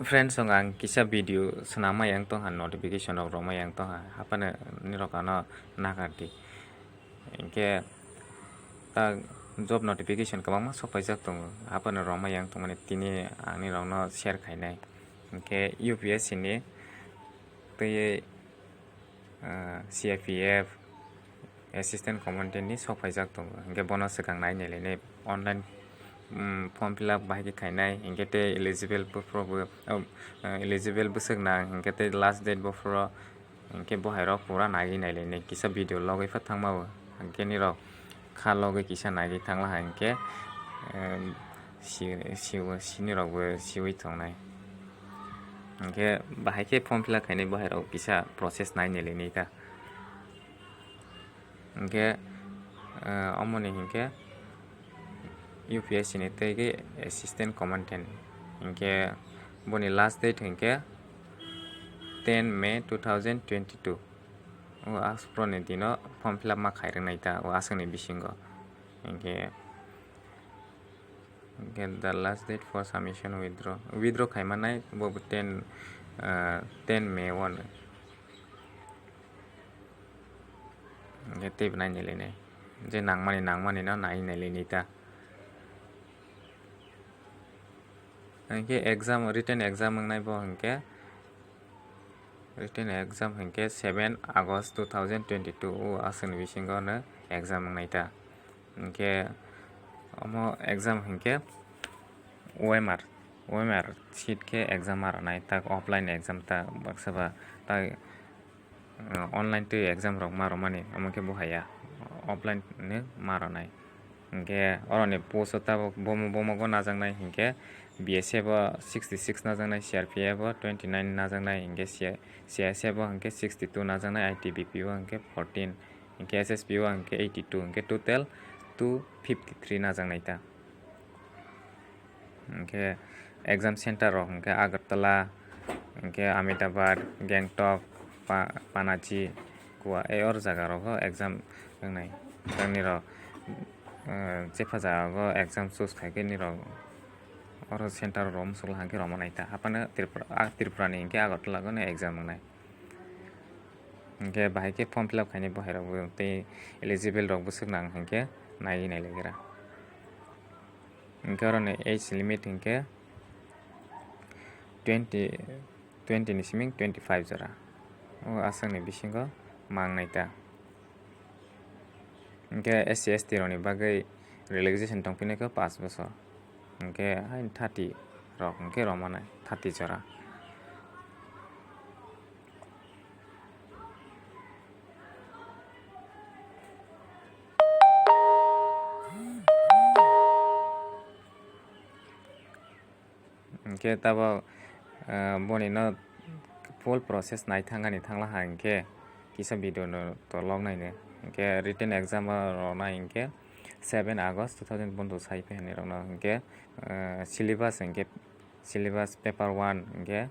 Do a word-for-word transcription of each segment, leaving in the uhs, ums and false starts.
Friends, ang kisa video swnamai yang tongha, notification rok romai yang tongha, haphano nirok ano nakardi. Hinkhe ta job notification kwbangma sokpaijak tongo, haphano romai yang tongmani tini ang nirokno share khainai. Hinkhe U P S C ni twi ah, C I P F, Assistant Commandant ni sok phaijak tongo. Hinkhe bono swkang nai nailainai online, um, form fill up bahai khe khainai, hinkhe tei eligible buphuru bo, oh, ah, eligible bwswk nang, hinkhe tei last date buphuru, hinkhe bo hai rok pura naiwi nailainai kisa video logwi pha thangma bo. Hinkhe nirok kha logwi kisa naiwi thangla hai hinkhe, um, si, si, sinirokbo siwi tongnai. Hinkhe bahai khe form fill up khainai bo hai rok kisa process nai nailainai ta. Hinkhe, eh, omoni hinkhe U P S C ni tei khe Assistant Commandant. Hinkhe boni last date hinkhe ten May two thousand twenty-two. O aswkni dino form fill up ma khairoknai ta o aswkni bisingo. Hinkhe Hinkhe the last date for submission withdraw, withdraw khaimanai bo ten, ah, ten May o. Hinkhe teibo nai nailainai je nangmani nangmani no nai nailainai ta. Hinkhe exam, written exam wngnai bo hinkhe, written exam hinkhe seven August two thousand twenty-two o aswkni bisingo no exam wngnai ta. Hinkhe omo exam hinkhe O M R, O M R sheet khe exam ma rwnai, tak offline exam ta baksa ba, tak, uh, online twi exam rok ma rwmani, omo khe bo haya offline ni ma rwnai. Hinkhe oroni post o tabuk bomo bomogo najaknai hinkhe B S F o sixty six najaknai, C R P F o twenty nine najaknai, hinkhe C I, C I S F o hinkhe sixty two najaknai, I T B P o hinkhe fourteen. Hinkhe S S P o hinkhe eighty two, hinkhe total two fifty three najaknai ta. Hinkhe exam center rok hinkhe Agartala, hinkhe Ahmedabad, Gangtok, Pa-, Panaji, Goa, e or jaga rogo exam wngnai. Tei nirok, eh, jepha jaga o exam choose khai khe nirok oro center rok muchungla hinkhe rwmani ta. Haphano Tripura, ah, Tripura ni hinkhe Agartala o no exam wngnai. Hinkhe bahai khe form fill up khainai bo hai rok bo tei eligible rok bwswk nang hinkhe naiwi nailaigra. Hinkhe oroni age limit hinkhe twenty, twenty ni simi twenty five jora. O aswkni bisingo mangnai ta. Hinkhe S C S T rokni bagwi relaxation tongphinaikha paanch bosor. Hinkhe haino thirty rok hinkhe rwmani thirty jora. Hinkhe tabuk, ah, boni no full process nai thangani thangla ha hinkhe kisa video no tolok naini. Hinkhe written exam o rwnai hinkhe seven August two thousand pondro sai phaini rokno hinkhe, ah, syllabus hinkhe syllabus paper one hinkhe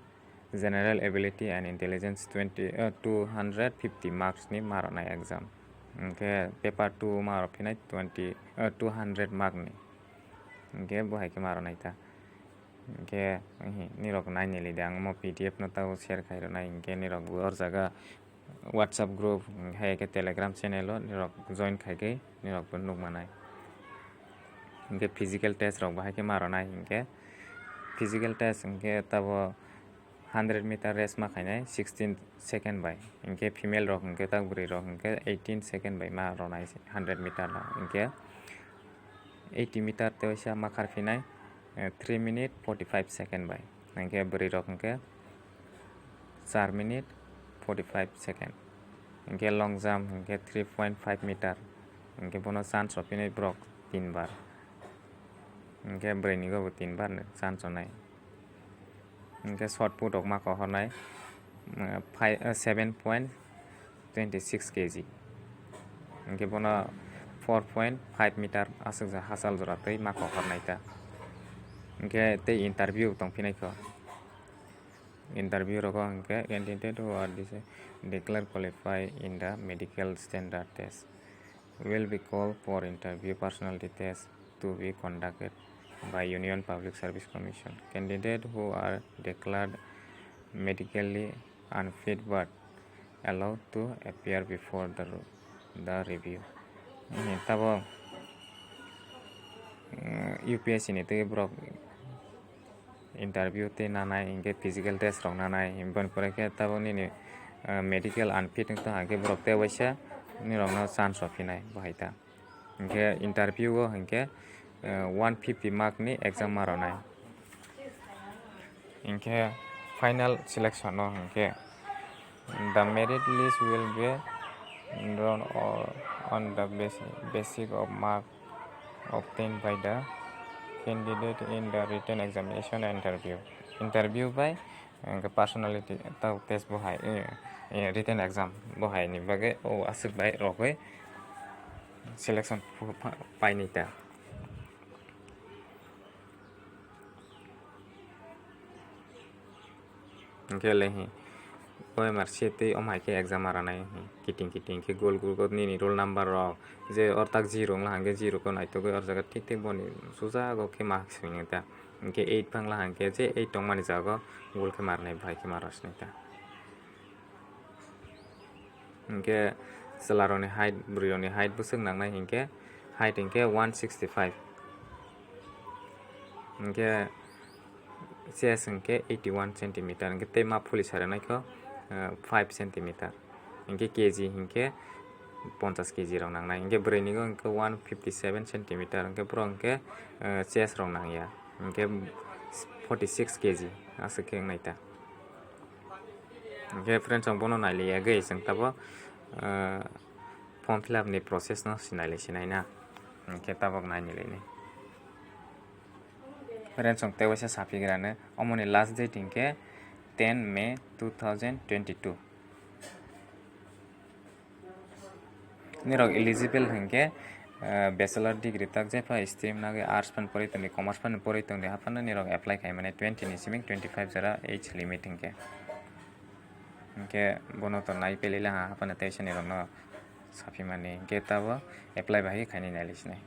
general ability and intelligence twenty, ah, two hundred fifty marks ni ma rwnai exam. Hinkhe paper two ma rwphinai twenty, ah, two hundred mark ni. Hinkhe bo hai khe ma rwnai ta. Hinkhe, nirok nai nili de, ang omo P D F no tabo share khai rwnai, hinkhe nirok bo or jaga WhatsApp group, hai khe Telegram channel o nirok join khai khe nirok bo nuk manai. Hinkhe physical test rok bo hai khe ma rwnai, hinkhe physical test hinkhe tabo hundred meter race ma khainai sixteen second bai, hinkhe female rok hinkhe tak bwrwi rok hinkhe eighteen second bai ma rwnai hundred meter no, hinkhe eighty meter tei waisa ma kharphinai, eh, three minute forty five second bai, hinkhe bwrwi rok hinkhe char minute forty five second, hinkhe long jump hinkhe three point five meter, hinkhe bono chance rok phinai borok tin bar, hinkhe bwrwi ni go bo tin bar no chance rwnai. Hinkhe shot put rok ma kohornai, mm, five, eh, seven point twenty six K G. Hinkhe bono four point five meter aswkjak hachal jora twi ma kohornai ta. Hinkhe tei interview tongphinai kho. Interview rogo hinkhe candidate who are dis-, declare qualify in the medical standard test will be called for interview personality test to be conducted by Union Public Service Commission. Candidate who are declared medically unfit but allowed to appear before the, the review. Ni tabok, eh, U P S C ni tei borok interview tei nanai, hinkhe physical test rok nanai, hinkhe boni pore khe tabok nini, eh, medical unfit wngtong, hinkhe borok tei waisa nini rokno chance rok phinai bo hai ta. Hinkhe interview o hinkhe, eh, one fifty mark ni exam ma rwnai. Hinkhe final selection o hinkhe the merit list will be drawn o-, on the basi-, basis of mark obtained by the candidate in the written examination and interview. Interview bai, eh, personality test bo hai, eh, eh, written exam bo hai ni bagwi o aswk bai rogwi selection pu-, pa-, painai ta. Hinkhe le hi, O M R sheet tei omo hai khe exam ma rwnai hi, kiting kiting khe gol gol khe nini roll number rok, je or tak zero wngla hinkhe zero khe naitugwi or jaga thik thik boni sujago khe ma swinai ta. Hinkhe eight phangla hinkhe je eight tongmani jago gol khe ma rwnai, bahai khe ma rw sinai ta. Hinkhe chwlarokni height, bwrwirokni height bwswk nangnai hinkhe height hinkhe one sixty five. Hinkhe chest hinkhe eighty one centimeter, hinkhe tei ma phuli sa rwnaikho, eh, five centimeter. Hinkhe K G hinkhe ponchas K G rok nangnai. Hinkhe bwrwini hinkhe one fifty seven centimeter, hinkhe borok hinkhe, eh, chest rok nangya. Hinkhe forty six K G aswk khe wngnai ta. Hinkhe friends, ang bono nailiyagwi chwng tabok, ah, form fill up ni process no sinai lai sinai na. Hinkhe tabok naini laini. Friends, ang tei waisa sapigrano, omoni last date hinkhe ten May two thousand twenty two. Nirok eligible hinkhe, eh, bachelor degree tak jepha stream nagwi arts phan pori tongdi, commerce phan pori tongdi, haphano nirok apply khaimani twenty ni simi twenty five jora age limit hinkhe. Hinkhe bono to nai pelila ha, haphano teisa nirokno saphimani hinkhe tabo apply bahai khainai nai lisinai.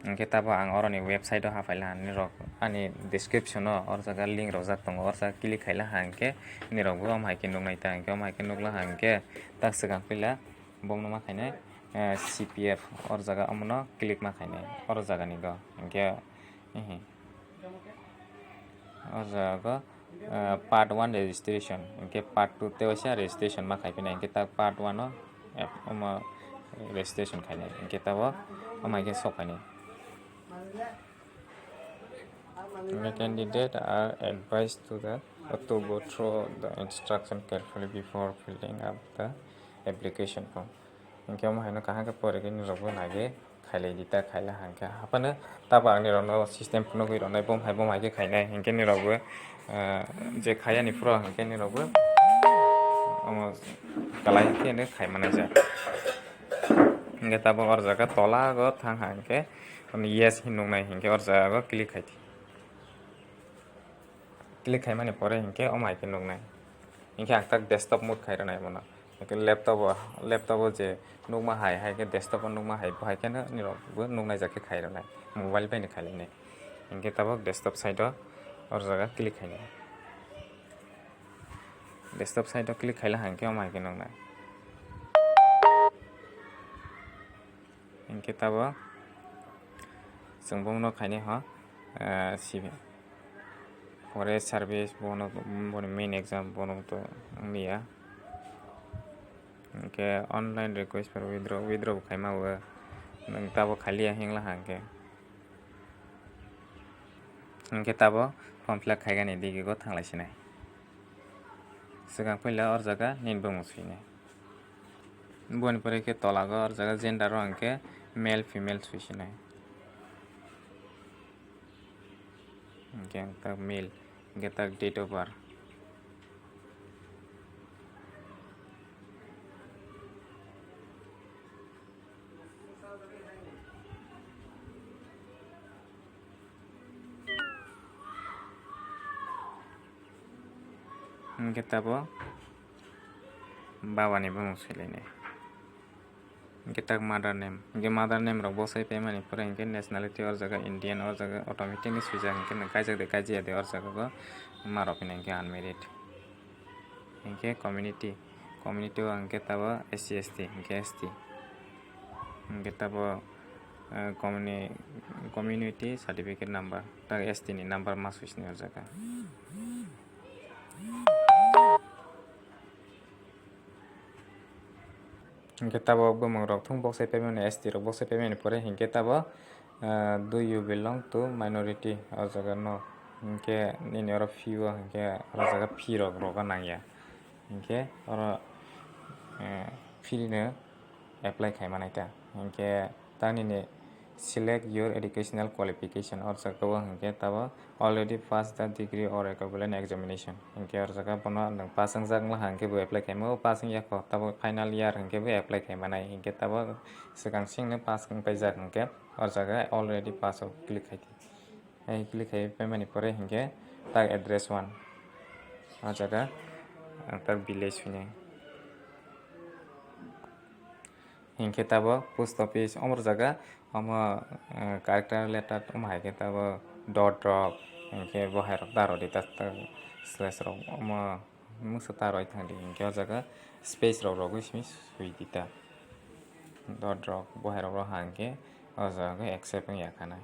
Hinkhe tabok ang oroni website o haphai laha, nirok ani description o or jaga link rwjak tongo, or jaga click khai laha hinkhe nirok bo omo hai khe nuknai ta, hinkhe omo hai khe nukla ha hinkhe tak swkang pila bo no ma khainai, eh, C P F or jaga omono click ma khainai or jaga ni go hinkhe, ehe. O jaga, ah, part one registration, hinkhe part two tei waisa registration ma khai phinai, hinkhe ta part one o, eh, omo registration khainai, hinkhe tabok omo hai khe sok khainai. The candidate are advised to the, to go through the instruction carefully before filling up the application form. Hinkhe omo haino kaham khe porigwi nirokbo naiwi khailai di ta, khaila hinkhe haphano tabo ang nirokno system phunugwi rwnai, bom hai bom hai khe khainai hinkhe nirokbo, ah, je khayani phuru hinkhe nirokbo omo kwlai khe no khai manai jak. Hinkhe tabok or jaga tola go thang ha hinkhe yes hin nuknai hinkhe or jaga go click khai di. Click khaimani pore hinkhe omo hai khe nuknai. Hinkhe ang tak desktop mode khai rwnai bono. Hinkhe laptop o, laptop o je nukma hai, hai khe desktop o nukma hai, bo hai kheno nirok bo nuknai jak khe khai rwnai. Mobile bai ni khai lainai. Hinkhe tabok desktop side o or jaga click khainai. Desktop side o click khaila hinkhe omo hai khe nuknai. Hinkhe tabo chwng bono khainai ho, eh, C V, forest service bono, boni main exam bono to wngya. Hinkhe online request for withdraw, withdraw bo khaima o, nwng tabo khaliya hingla hinkhe. Hinkhe tabo form fill up khaigani digi go thanglai sinai. Swkang puila or jaga nini bumung swinai. Boni pore khe tola go or jaga gender o hinkhe male female swisinai. Hinkhe tak male, hinkhe tak date of birth. Hinkhe tabo baba ni bumung swilainai. Hinkhe tak mother name, hinkhe mother name rok bosai paimani pore hinkhe nationality o jaga Indian, o jaga automatic ni swijak, hinkhe nwng kaijak de kaijaya de o jaga bo ma rok phina hinkhe unmarried. Hinkhe community, community o hinkhe tabo S C S T, hinkhe S T. Hinkhe tabo, eh, communi-, community certificate number, tak S T ni number ma swisini o jaga. Hinkhe tabo bumung rok thung boksai paimani, S T rok boksai paimani pore hinkhe tabo, ah, do you belong to minority o jaga no, hinkhe nini oro P O hinkhe oro jaga P rok roga nangya, hinkhe oro, eh, P no apply khaima naita, hinkhe ta nini select your educational qualification, o jaga o hinkhe tabo already pass the degree or equivalent examination, hinkhe o jaga bono nwng pass wngjak wngla hinkhe bo apply khaima, o pass wngya kho tabo final year hinkhe bo apply khaima nai, hinkhe tabo swkang singno pass wngpaijak hinkhe o jaga already pass o click khai di. Hai click khai paimani pore hinkhe tak address one, o jaga ang tak village hwnwi. Hinkhe tabo post office omo jaga omo, eh, character letter omo hai khe tabo dot rok hinkhe bo hai rok ta rw di ta, ta slash rok omo mungsa ta rwi thang di hinkhe o jaga space rok rwgwi simi swi di ta. Dot rok bo hai rok rw ha hinkhe o jaga accept wngya kha nai.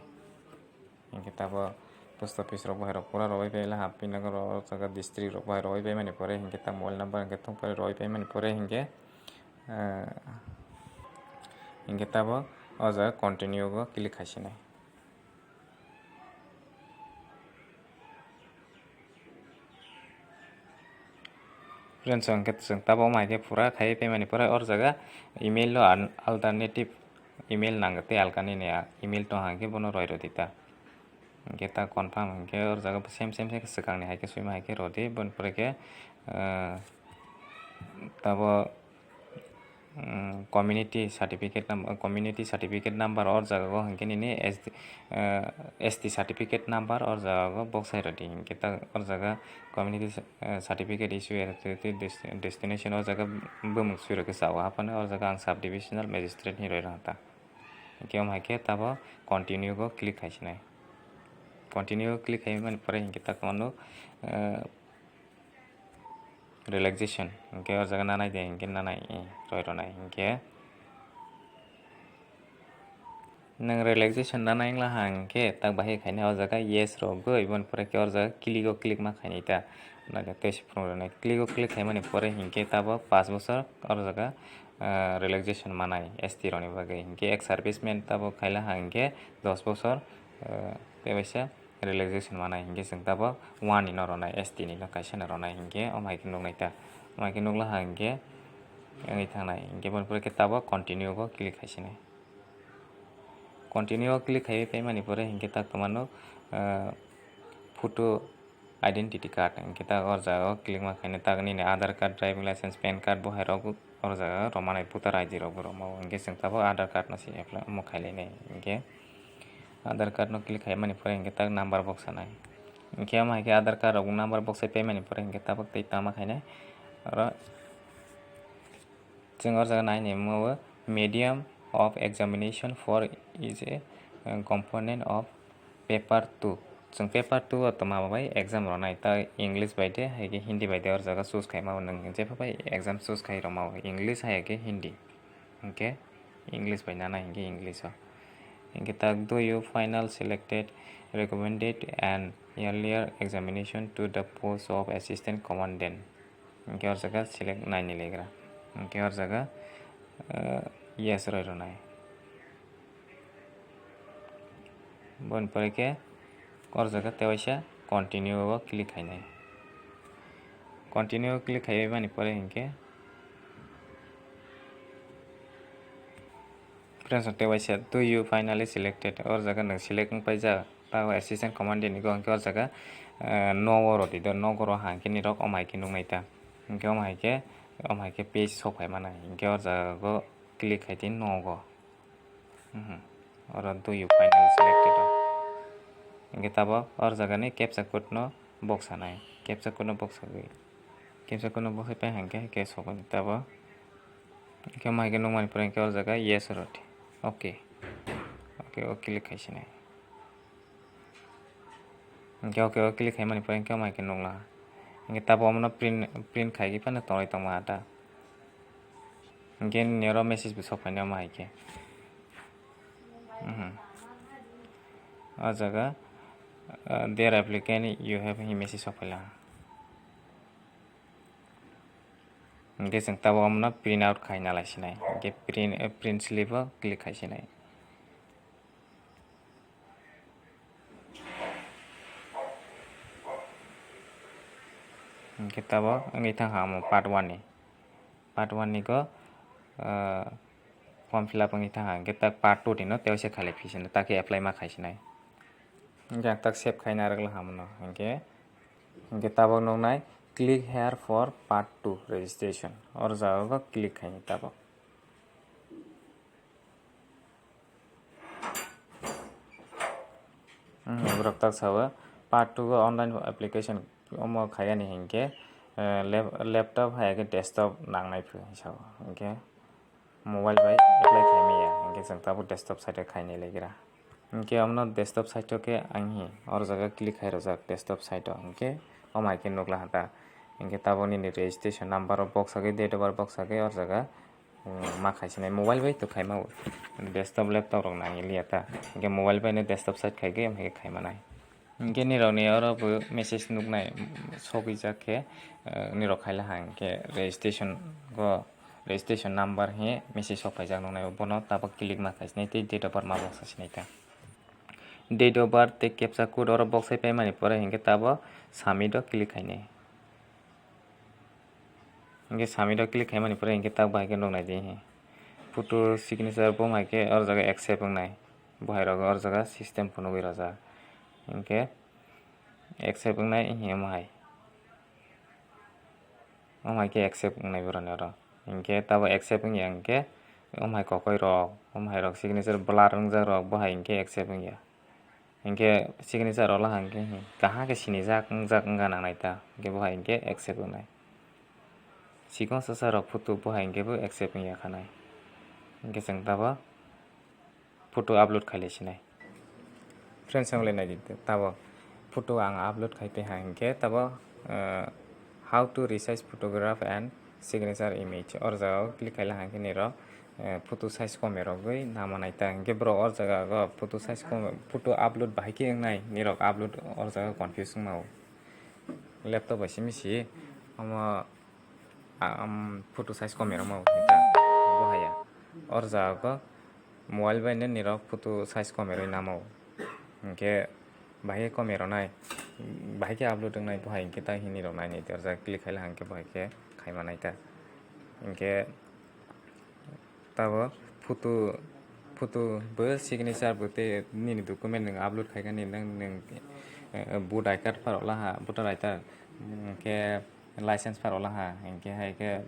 Hinkhe tabo post office rok bahai rok pura rwbai pai la hap pinnago rw o jaga district rok bahai rwbai paimani pore hinkhe ta mobile number hinkhe thung pore rwbai paimani pore hinkhe, eh, hinkhe tabo o jaga continue go click khai sinai. Friends, hwnkhe chwng tabok omo hai khe pura khaiwi paimani pore or jaga email o an-, alternative email nango tei alka nini a email tong hwnkhe bono roi rwdi ta. Hwnkhe ta confirm hwnkhe or jaga same same se swkangni hai khe swima hai khe rwdi, boni pore khe, ah, tabo, mm, community certificate num-, community certificate number or jaga o hwnkhe nini S T, ah, S T certificate number or jaga o boksai rwdi, hwnkhe ta or jaga community, ah, certificate issue authority des-, destination o jaga bumung swi rwkhe sao haphano or jaga ang sub divisional magistrate hinwi roi rwkha ta. Hwnkhe omo hai khe tabo continue go click khai sinai. Continue click khai mani pore hinkhe ta kwmano, ah, relaxation hinkhe o jaga nanai de hinkhe nanai, eh, roi rwnai hinkhe. Nwng relaxation nanai wngla ha hinkhe tak bahai khainai o jaga yes rogwi, boni pore khe o jaga click o click ma khainai ta. Naithotok tei se phunuk rwnai click o click khaimani pore hinkhe tabok pash bochor o jaga, ah, relaxation manai S T rokni bagwi. Hinkhe ex serviceman tabok khaila ha hinkhe dos bochor, ah, tei waisa relaxation manai hinkhe chwng tabok one ni no rwnai, S T ni no kaisa no rwnai hinkhe omo hai khe nuknai ta. Omo hai khe nukla ha hinkhe wngwi thangnai. Hinkhe boni pore khe tabok continue go click khai sinai. Continue o click khaiwi paimani pore hinkhe tak twmano, ah, photo identity card hinkhe tak or jaga o click ma khainai tak nini Aadhaar card, driving license, pan card bo hai rok or jaga rwmani voter I D rok bo rwmao hinkhe chwng tabok Aadhaar card no se apply omo khailainai hinkhe Aadhaar card no click khaimani pore hinkhe tak number box sanai hinkhe omo hai khe Aadhaar card rok number box sai paimani pore hinkhe tabok tei tama khainai oro. Chwng o jaga nai ni mano medium of examination for is a, uh, component of paper two. Chwng paper two o tongma bai exam rwnai ta English bai de hai khe Hindi bai de o jaga choose khai mano nwng jepha bai exam choose khai rwmao English hai khe Hindi. Hinkhe English bai nana hinkhe English o. Hinkhe tak do you final selected recommended an earlier examination to the post of assistant commandant. Hinkhe o jaga select nai ni legra. Hinkhe o jaga, eh, yes roi rwnai. Boni pore khe o jaga tei waisa continue o click khainai. Continue o click khaiwi mani pore hinkhe friends tei waisa do you finally selected o jaga nwng select wng paijak. Tago assistant commandant ni go hwnkhe o jaga, eh, nogo rw di do, nogo rw ha hwnkhe nini rok omo hai khe nuknai ta. Hwnkhe omo hai khe, omo hai khe page sok phai mano. Hwnkhe o jaga go click khai di nogo. Mhm. Oro do you final selected o. Hwnkhe tabok o jaga ni captcha code no box sanai. Captcha code no box sagwi. Captcha code no box sai pai hwnkhe, hwnkhe sok di tabok. Hingke omo hai khe nukmani pore hingke o jaga yes rw di. Okay. Okay, o click khai sinai. Hingke okay, o click khaimani pore hingke omo hai khe nukla. Hingke tabuk omono print, print khai phano tongwi tongma ta. Hingke nini oro message bo sok phainai omo hai khe. Mhm. O jaga, uh, "Dear applicant, you have," hwnwi message sok phaila. Hingke chwng tabuk omono print out khai nalai sinai. Hingke print, eh, print slip o click khai sinai. Hingke tabuk wngwi thang ha omo part one ni. Part one ni go, eh, form fill up wngwi thang ha. Hingke tak part two ni no tei se khalai phi sinai, tak khe apply ma khai sinai. Hingke ang tak save khai narwk la ha mono. Hingke, hingke tabuk nuknai, "Click here for part two registration." O jaga o click khaini tabuk. Hmm, borok tak sao, part two go online application omo khaiyani hinkhe, eh, lap-, laptop hai khe desktop nangnai phuru sao. Hinkhe mobile bai apply khaimaya, hinkhe chwng tabuk desktop site o khainai legra. Hinkhe omono desktop site o khe ang hi, oro jaga click khai rwjak desktop site o, hinkhe omo hai khe nukla ha ta. Hinkhe tabuk nini registration number o box sagwi, date of birth box sagwi, oro jaga ma khai sinai, mobile bai to khai ma o. Desktop, laptop rok nang liya ta. Hinkhe mobile bai no desktop site khai khe, omo hai khe khai manai. Hinkhe nirok ni oro bo message nuknai, sogwi jak khe, eh, nirok khai la ha hinkhe registration go, registration number he message sok phaijak nuknai, bono tabuk click ma khai sinai tei date of birth ma boksa sinai ta. Date of birth tei captcha code oro boksai paimani pore hinkhe tabuk submit o click khainai. Hinkhe submit o click khaimani pore hinkhe tak bahai khe nuknai di, photo signature bo hai khe oro jaga accept wngnai, bo hai rok oro jaga system phunugwi rwjak, hinkhe accept wngnai hinkhe omo hai, omo hai khe accept wngnai boroni oro, hinkhe tabuk accept wngya hinkhe omo hai kokoi rok, omo hai rok signature blur wngjak rok bo hai hinkhe accept wngya. Hinkhe signature rok lahai hinkhe kaham khe sinijak wngjak wngkha nangnai ta, hinkhe bo hai hinkhe accept wngnai. Chikon sasa rok photo bo hai hinkhe bo accept wngya khanai. Hinkhe chwng tabuk photo upload khailai sinai. Friends, ang le naidi tabuk photo ang upload khai taiha hinkhe tabuk, eh, "How to resize photograph and signature image." Or jaga o click khaila hinkhe nirok, eh, photo size kome rogwi nama naita. Hinkhe borok or jaga o photo size kome, photo upload bahai khe wngnai, nirok upload or jaga confuse wngma o. Laptop bai simi si omo, ah, um, photo size kome rogma o hinta bo haya. Or jaga o mobile bai no nirok photo size kome rogwi nama o. Hinkhe bahai khe kome rwnai, bahai khe upload wngnai, bo hai hinkhe ta hinwi rok nainai, dorja click khaila hinkhe bo hai khe khai manai ta. Hinkhe tabuk photo, photo bo signature bo tei nini document nwng upload khaikha ni nwng, nwng, eh, vote I card pharok laha, voter I card, hinkhe license pharok laha, hinkhe hai khe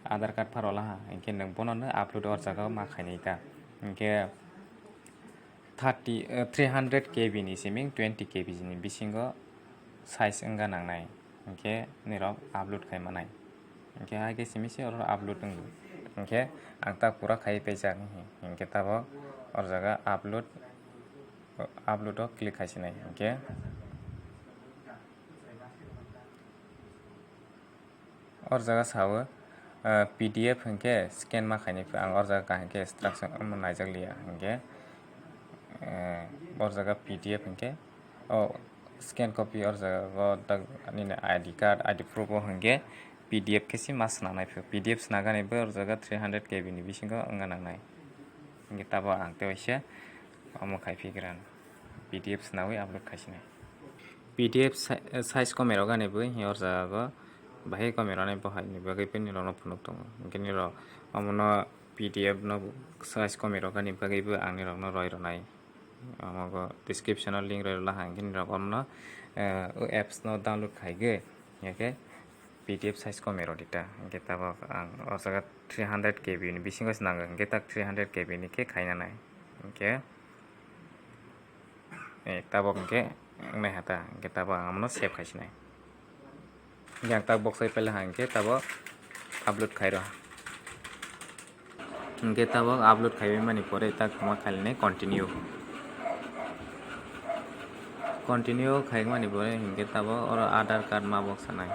Aadhaar card pharok laha, hinkhe nwng bono no upload or jaga o ma khainai ta. Hinkhe thirty, eh, three hundred K B ni siming twenty K B ni bisingo size wngkha nangnai, hinkhe nirok upload khai manai. Hinkhe hai khe simi se oro upload wngo. Hinkhe ang ta pura khai paijak, hinkhe tabuk or jaga upload, upload o click khai sinai, hinkhe or jaga sao, eh, P D F hinkhe scan ma khainai phuru ang or jaga kaham khe instruction omo naijak liya hinkhe, eh, or jaga P D F hinkhe, o scan copy or jaga o tak nini I D card, I D proof o hinkhe P D F khe se ma swnamnai phuru, P D F swnagani bo or jaga three hundred K B ni bisingo wngna nangnai. Hinkhe tabuk ang tei waisa omo khai phi khe rani P D F swnawi upload khai sinai. P D F si-, size kome rok ani bo hinkhe or jaga o bahai kome rok ani bo hai ni bagwi bo nirok no phunuk tongo. Hinkhe nirok omono P D F no size kome rok ani bagwi bo ang nirok no roi rwnai. Omo go description o link roi rwla ha, hinkhe nirok omono, eh, o apps no download khai khe, hinkhe P D F size kome rok di ta. Hinkhe tabuk ang o jaga three hundred K B ni bisingo se nango, hinkhe tak three hundred K B ni khe khaina nai. Hinkhe, eh, tabuk hinkhe wngnai ha ta, hinkhe tabuk ang omono save khai sinai. Hinkhe ang tak box bai paila ha, hinkhe tabuk upload khai rw ha. Hinkhe tabok upload khaiwi mani pore tak ma khainai continue. Continue khaimani pore hinkhe tabok oro Aadhaar card ma bok sanai.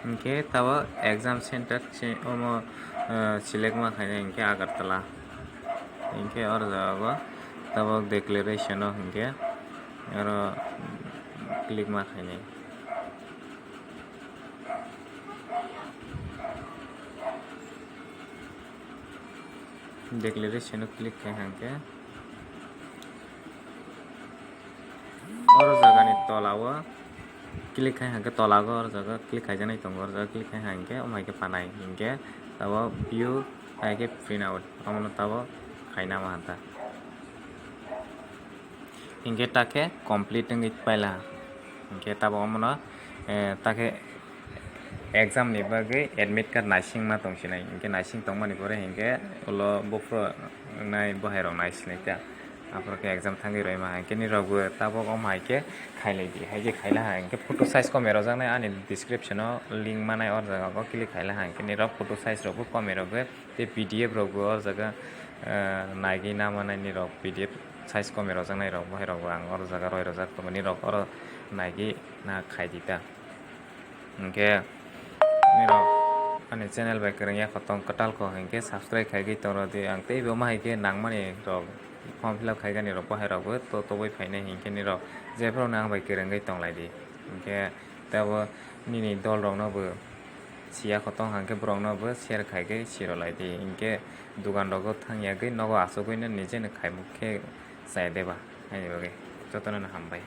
Hinkhe tabok exam center se omo, eh, select ma khainai hinkhe Agartala. Hinkhe oro jaga o tabok declaration o hinkhe oro click ma khainai. Declaration o click khai hwnkhe oro jaga ni tola o click khai hwnkhe tola o oro jaga click khaijaknai tongo, oro jaga click khai hwnkhe omo hai khe phanai hinkhe tabok view hai khe print out omono tabok khaina ma hanta. Hinkhe takhe complete wngwi paila. Hinkhe tabok omono, eh, takhe exam ni bagwi admit card naisingma tongsinai. Hinkhe naising tongmani pore hinkhe ulo buphuru wngnai bohairok naisinai ta. Aphuru khe exam thangwi roima hinkhe nirokbo tabok omo hai khe khailai di. Hai khe khaila ha hinkhe photo size komwi rwjaknai ani description o link manai o jaga o click khaila ha hinkhe nirok photo size rokbo komwi rwgwi tei P D F rokbo o jaga, eh, naigwi namanai nirok P D F size komwi rwjaknai rok, bohairokbo ang oro jaga roi rwjak tongo, nirok oro naigwi na khai di ta. Hinkhe nirok ani channel bai kwrwngya khotong kwtal kok hinkhe subscribe khaigwi tong rw di, ang teibo ma hai khe nangmani rok form fill up khaigani rok bohairokbo to tobwi phainai hinkhe nirok jephuru ang bai kwrwngwi tong lai di. Hinkhe teibo nini dol rokno bo siya khotong hwnkhe borokno bo share khaigwi siro lai di, hinkhe dugan rogo thangyagwi nogo achugwino nijeno khaimuk khe chaya deba, haini bagwi jotono no hambai.